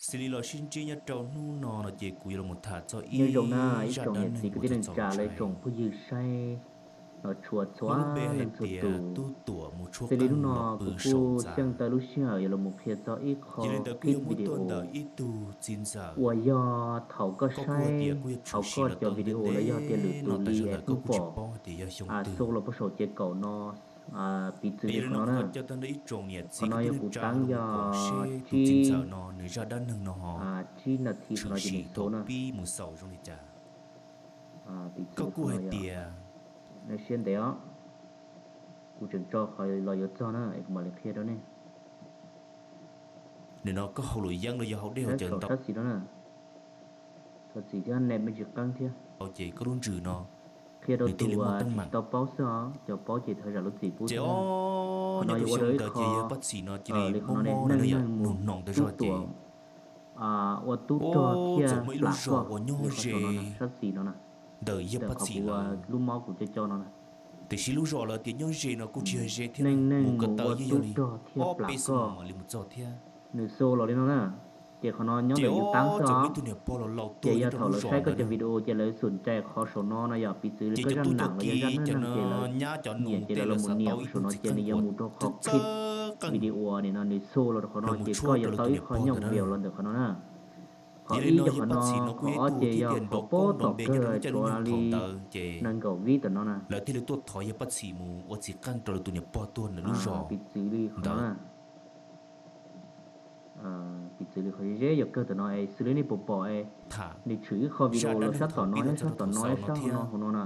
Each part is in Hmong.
Xws li los sib ntsib nyob rau hnub no no ces kuv yuav los tham txog ib zaj dab neeg uas txaus ntshai. Lub npe hais tias Tub Tuam mus tshuab qeej los pw saum ntxa. Yog li ntawd kuj yog muab tuaj ntawm ib tug txiv ntxawm, koj kuj hais tias kuj yog tshwm sim los tau ntev ntev no tas zog lawm, koj kuj tsis paub hais tias yog xyoo twg. Es nyuam qhuav coj tau ib tsoom niam txiv kwv tij neej tsa los koom seb tus txiv ntxawm no nws zaj dab neeg no ho tshwm sim thaum pib mus xaus zoo li cas. Koj kuj hais tias nim no koj hauj lwm yeeb los yog hauv dej hauv cawv ntau ces koj lub ntsws no nws thiaj li muaj teeb meem. Ces ob, ib tug xyoo ntawd ces yawg Paj Txhim no cia li mob mob no yom, nug hnoos tas zog ces ua tub rog thiaj txawm muaj ib lub zos uas nyob ze ntawm yawg Paj Txhim lawm. Tiam sis lub zos lawv tias nyob ze no kuj tsis yog ze thiab, mus ko taw yeej yog li ob peb xuab moos mam li mus txog thiab. Nws xu los li no na, ces qhov no nyob ntawm yus tab xwb os. Ces yog thaum lawv saib koj cov video ces lawv xum cai qhov saum no no yom, piv txwv li koj zaj nam los yog zaj neej neeg ces lawv nyiam ces lawv los mus nias qhov saum no ces nws yuav mus rau qhov qhib video nim no nws xu los rau qhov no ces koj yuav tau ib qho nyoj view los ntawm qhov no na. Qhov ib yog qhov no, qhov ob ces yog qhov pob tom kawg tsuav li nees nkaum vib tom no na. Lawv thiaj li tuaj thov yawg Paj Txhim mus ua txiv qeej rau lawv tus niam pog tuag ntawm lub zos ntawd. Piv txwv li qhov ze ze yog kawg tom no es xws li nej puas pom es nws tshwm ib qho video los sab tom no thiab sab tom no thiab sab hauv no hauv no na.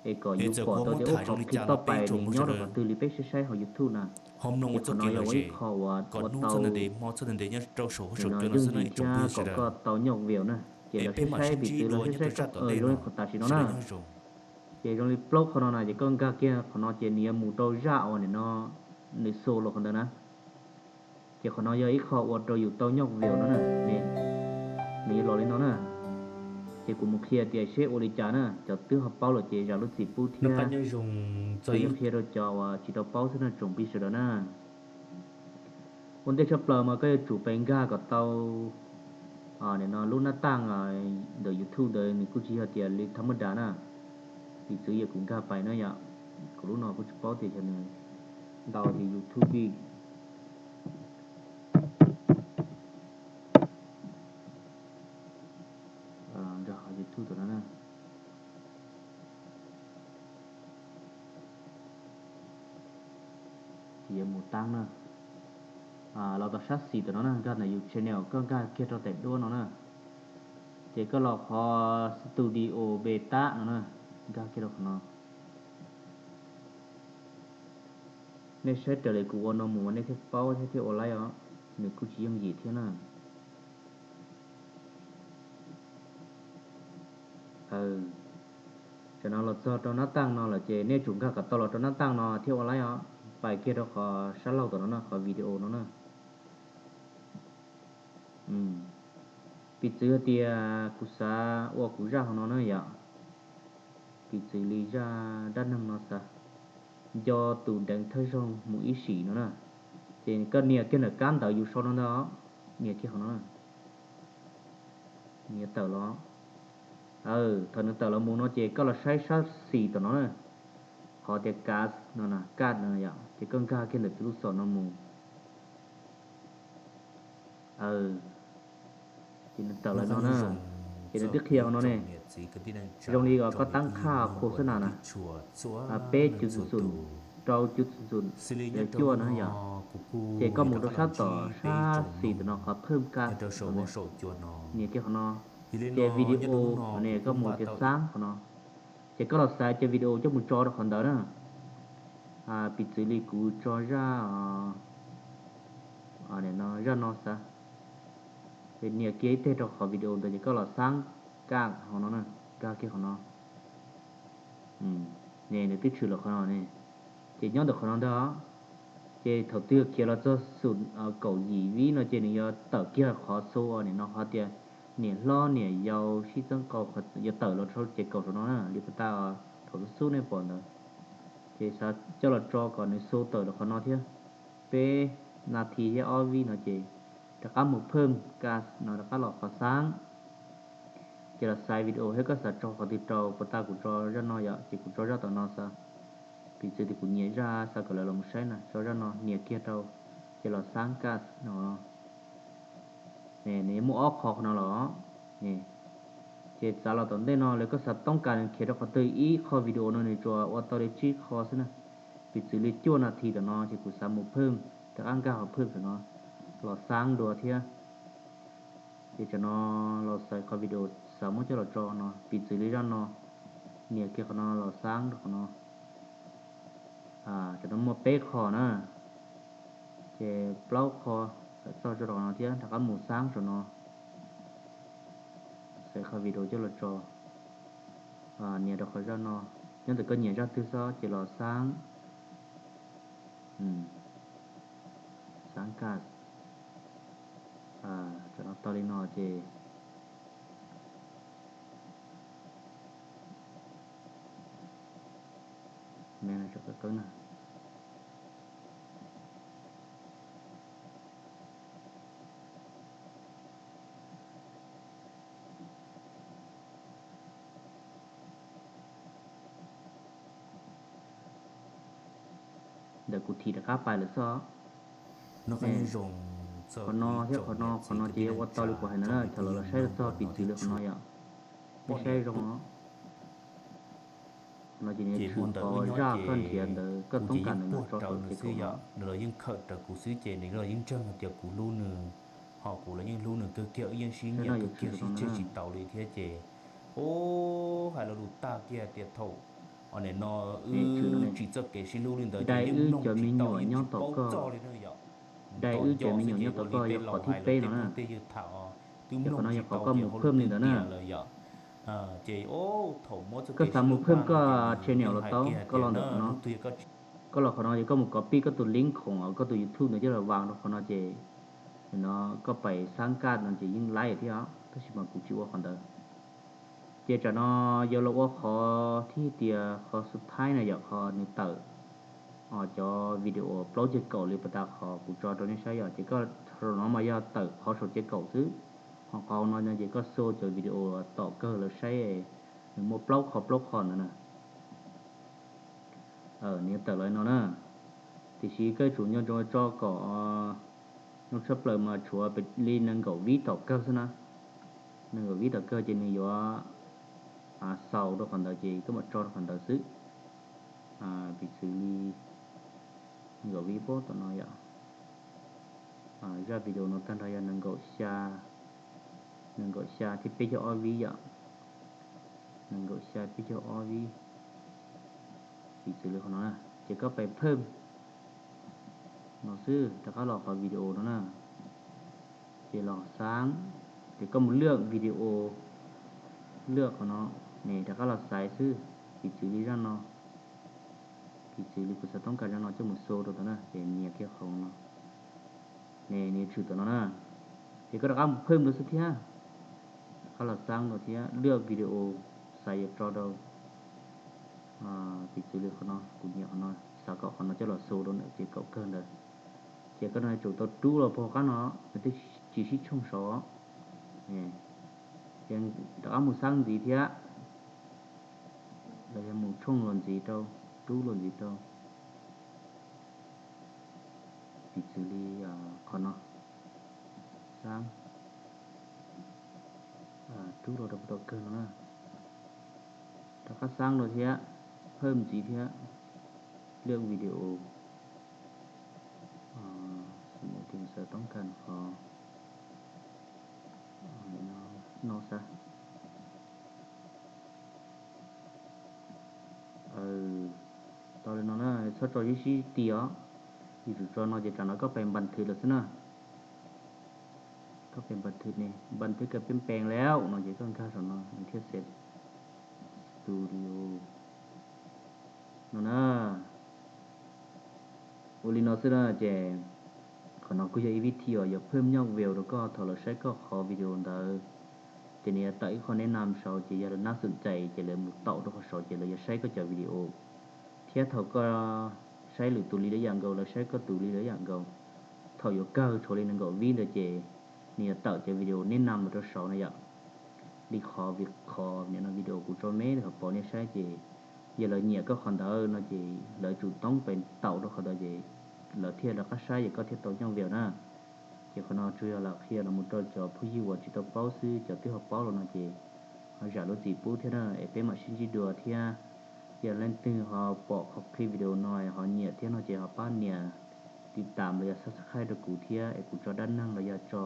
Es kom yus pom tau tias ua qhov qhib toj pais nws nyob rau qhov twg li peb saib saib hauv YouTube na. Ces qhov no yog ua ib qho uas ua tau yooj yim thiab kom koj tau nyoj view na. Ces lawv saib saib piv txwv los saib saib zoo li qhov tam sim no na. Ces zoo li plaub qhov no na ces koj nkag kiag qhov no ces nws yuav mus rau zaj uas nim no nws xu los qhov ntawd na. Ces qhov no yog ib qho ua rau yus tau nyoj view no na. Nws yuav los li no na. Ces kuv mus qhia tias seb ua li cas na, cov twb ho paub lawm ces zam lub txim pub thiab. Kuv yeej qhia rau cov uas tsis tau paub xwb na tsoom phooj ywg sawv daws na. Ua ntej tshaj plaws mas koj yuav tsum pes nkag kom tau nim no lub nab taj ntawm YouTube ntawd nws kuj tsis yog tias li thab mab das na. Piv txwv yog kuv nkag pais na yom, kuv lub no kuj tsis paub tias xyov nws ntau tias YouTube nkag qhov YouTube tom no na. Ces yuav mus tab na, los tom sab xis tom no na, nkag ntawm yus channel, koj nkag kiag rau daim duab no na. Ces koj los qhov studio beta no na, nkag kiag rau qhov no. Nej saib raws li kuv ua no mus nej thiaj paub thiab thiaj ua laib os, nws kuj tsis yooj yim thiab na. Tam no los txog rau nab taj no lawm ces nej tsum nkag kom tau los rau nab taj no thiaj ua laib os. Pais kiag rau qhov sab laug tom no na, qhov video no na. Piv txwv hais tias kuv xav ua kuv zaj hauv no na yom. Piv txwv li zaj dab neeg no xav nco tus deev thawj zaug mus ib sim no na. Ces koj nias kiag ntawm kab ntawv yus sau no ntag, nias kiag qhov no na. Nws tawm los, thaum nws tawm los mus no ces koj los saib sab xis tom no na, qhov tias kas no, kaj no yom, ces koj nkag kiag ntawm tus lub xom no mus. Ces nws tawm los no na, ces nws twb qhia no ne, zoo li koj tab qhaj khos xab nas na, peb cuv txum txum, rau cuv txum txum, cuaj no yom. Ces koj mus rau sab tom sab xis tom no qhov phwj kaj, nias kiag qhov no. Ces video ne koj mus tias xaab qhov no. Ces koj los xaiv cov video coj mus tso rau qhov ntawd na. Piv txwv li kuv tso zaj, zaj no xav, ces nias kiag ib teg rau qhov video ntawd ces koj los xaab kaj hauv no na, nkag kiag qhov no. Ne nws twb tshwm lawm qhov no ne. Ces nyob ntawm qhov no ntag, ces thaum twg khiav los txog xum kaum yim vib no ces nws yuav tawm kiag qhov xu nim no qhov tias niam hlob niam yau sib txeeb qau, yuav tawm los rau ces kaum saum no na, li pas tas thaum xub nej pom ntawd. Ces xav coj los tso kom nws xu tawm los qhov no thiab, peb nas this thiab ob vib no ces Rov qab mus phwm kas no rov qab los qhov xaab. Ces los xaiv video thiab koj xav tso qhov twg rau, puas tas kuv tso zaj no yom, ces kuv tso zaj tom no xwb. Piv txwv tias kuv nyiam zaj xav kom lawv los mus saib na, tso zaj no nias kiag rau, ces los xaab kas no. Nws yuav muaj ob qho qhov no los, ces txav los tom ntej no lawv koj xav toob kas nws khiav rau qhov twg, ib qho video no nws tsuas ua tau li tsib qho xwb na. Piv txwv li cuaj nas this tom no ces kuv xav mus phwm, rov qab nkag qhov phwm tom no, los xaab dua thiab. Ces tam no los xaiv qhov video xav muab coj los tso no, piv txwv li zaj no, nias kiag qhov no los xaab rau qhov no. Tam no muaj peb qho na, ces plaub qho, txawm txog rau qhov no thiab rov qab mus xaab saum no, xaiv qhov video coj los tso, nias rau qhov zaj no, nyob ntawm koj nyiam zaj twg xwb ces los xaab, xaab kas, tam no tau li no ces ntawm kuv thim rov qab pais lawm xwb. Qhov no thiab qhov no, qhov no ces yuav ua tau li kuv hais ntawd na, thaum lawv los saib txog piv txwv li qhov no yom, nej saib zoo no ces nws tshwm qhov zaj koj nrhiav ntawd, koj toob kas ntawd los tso rau ces kuv no. Nws los yeej khawm raws kuv xwb ces nws los yeej ntseeg hais tias kuv hlub nws, ho kuv los yeej hlub nws kawg kiag, wb yeej sib nyiam kawg kiag, sib tseg tsis taus li thiab ces, o, hais lo lus tag kiag tias thaum, o, nim no wb tsim txoj kev sib hlub li ntawd ces yeej mloog tsis tau, yeej tsis paub txog li na yom. Dai wb cov me nyuam nyob tom koj yog qhov thib peb no na. Ces qhov no yog qhov koj mus phwm li ntawd na. Ces koj xav mus phwm koj channel los tau, koj los ntawm qhov no. Koj los qhov no ces koj mus copy koj tus link khoom, koj tus YouTube ntawd coj los vas rau qhov no ces, no koj pais xab kaj no ces yeej laib thiab os, tab sis mas kuv tsis ua qhov ntawd. Ces tam no yuav los ua qhov thib tias qhov xub thaib na yom, qhov nws tawm cov video plaub ceg kaum li pas tas qhov kuv tso rau nej saib yom, ces koj, no mas yog tawm qhov saum ceg kaum xwb, ho qhov no ces koj xo cov video tom kawg lawv saib, nws muaj plaub qho plaub qho ntawd na. Nws yuav tawm los li no na, tiam sis koj yuav tsum nco ntsoov tso kom zoo tshaj plaws mas tshuav li nees nkaum vib tom kawg xwb na. Nees nkaum vib tom kawg ces nws yuav xaus rau qhov ntawd ces koj mam tso rau qhov ntawd xwb. Piv txwv li nees nkaum vib pab tom no yom. Zaj video no tag nrho yog nees nkaum xya, nees nkaum xya thiab peb caug ob vib yom. Nees nkaum xya peb caug ob vib. Piv txwv li qhov no na, ces koj pais phwm no xwb, rov qab los qhov video no na, ces los xaab, ces koj mus lwaj video, lwaj qhov no, ne rov qab los xaiv xwb. Piv txwv li zaj no, piv txwv li kuv xav toob kas zaj no coj mus xo rau tom na, ces nias kiag qhov no, ne nws tshwm tom no na, ces koj rov qab mus phwm rau xwb thiab. Rov qab los xaab rau thiab lwaj video xav yuav tso rau. Piv txwv li qhov no, kuv nyiam qhov no, xav kom qhov no coj los xu rau ntawm ces kaum kawg ntawd. Ces koj no yuav tsum tau rub los puag qab no, nws thiaj tsis sib tshooj saud. Ces rov qab mus xaab ntxiv thiab, los yog mus tshooj los ntxiv rau, rub los ntxiv rau. Piv txwv li qhov no, xaab, rub los rau puag tom kawg no na. Rov qab xaab rau thiab, phwm ntxiv thiab, lwaj video, xav toob kas qhov no xav. Tau li no na, txhob tso sib sib ti os. Yuav tsum tso no ces tsam no koj pais npas thwv lawm xwb na. Koj pais npas thwv ne, npas thwv kawg peb pees lawm no ces koj nkag saum no nws thiaj xev studio no na. Ua li no xwb na ces qhov no kuj yog ib vib thi uas yuav phwm nyoj view rau koj thaum lawv saib koj qhov video ntawd. Ces nws yuav tawm ib qho neb nam saud ces yog lawv nab xum cais ces lawv mus taum rau qhov saud ces lawv yuav saib koj cov video. Thiab thaum koj saib lwm tus li lawv yam nkaus, lawv saib koj tus li lawv yam nkaus. thaum yuav kawg tshuav li nees nkaum vib ntawd ces nws yuav tawm cov video neb na mus rau saud no yom. Li qhov vim qhov nim no video kuv tso me li qhov pom nej saib ces yog lawv nyiam koj qhov ntawd no ces lawv tsum toob pes tau rau qhov ntawd ces lawv thiaj lawv qab saib ces koj thiaj tau nyoj view na. Ces qhov no tsuas yog lam qhia los mus rau cov phooj ywg uas tsis tau paub xwb, cov twb ho paub los no ces ho zam lub txim pub thiab na, es peb mam sib ntsib dua thiab. Yog leej twg ho pom qhov clip video no ho nyiam thiab no ces ho pab nias tiv tam los yog subscribe rau kuv thiab es kuv tso dab neeg los yog tso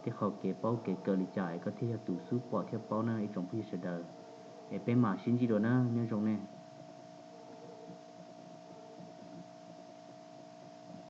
tej qhov kev paub kev kawm li cas es koj thiaj yog tus xub pom thiab paub na ib tsoom phooj ywg sawv daws. Es peb mam sib ntsib dua na, nyob zoo nej.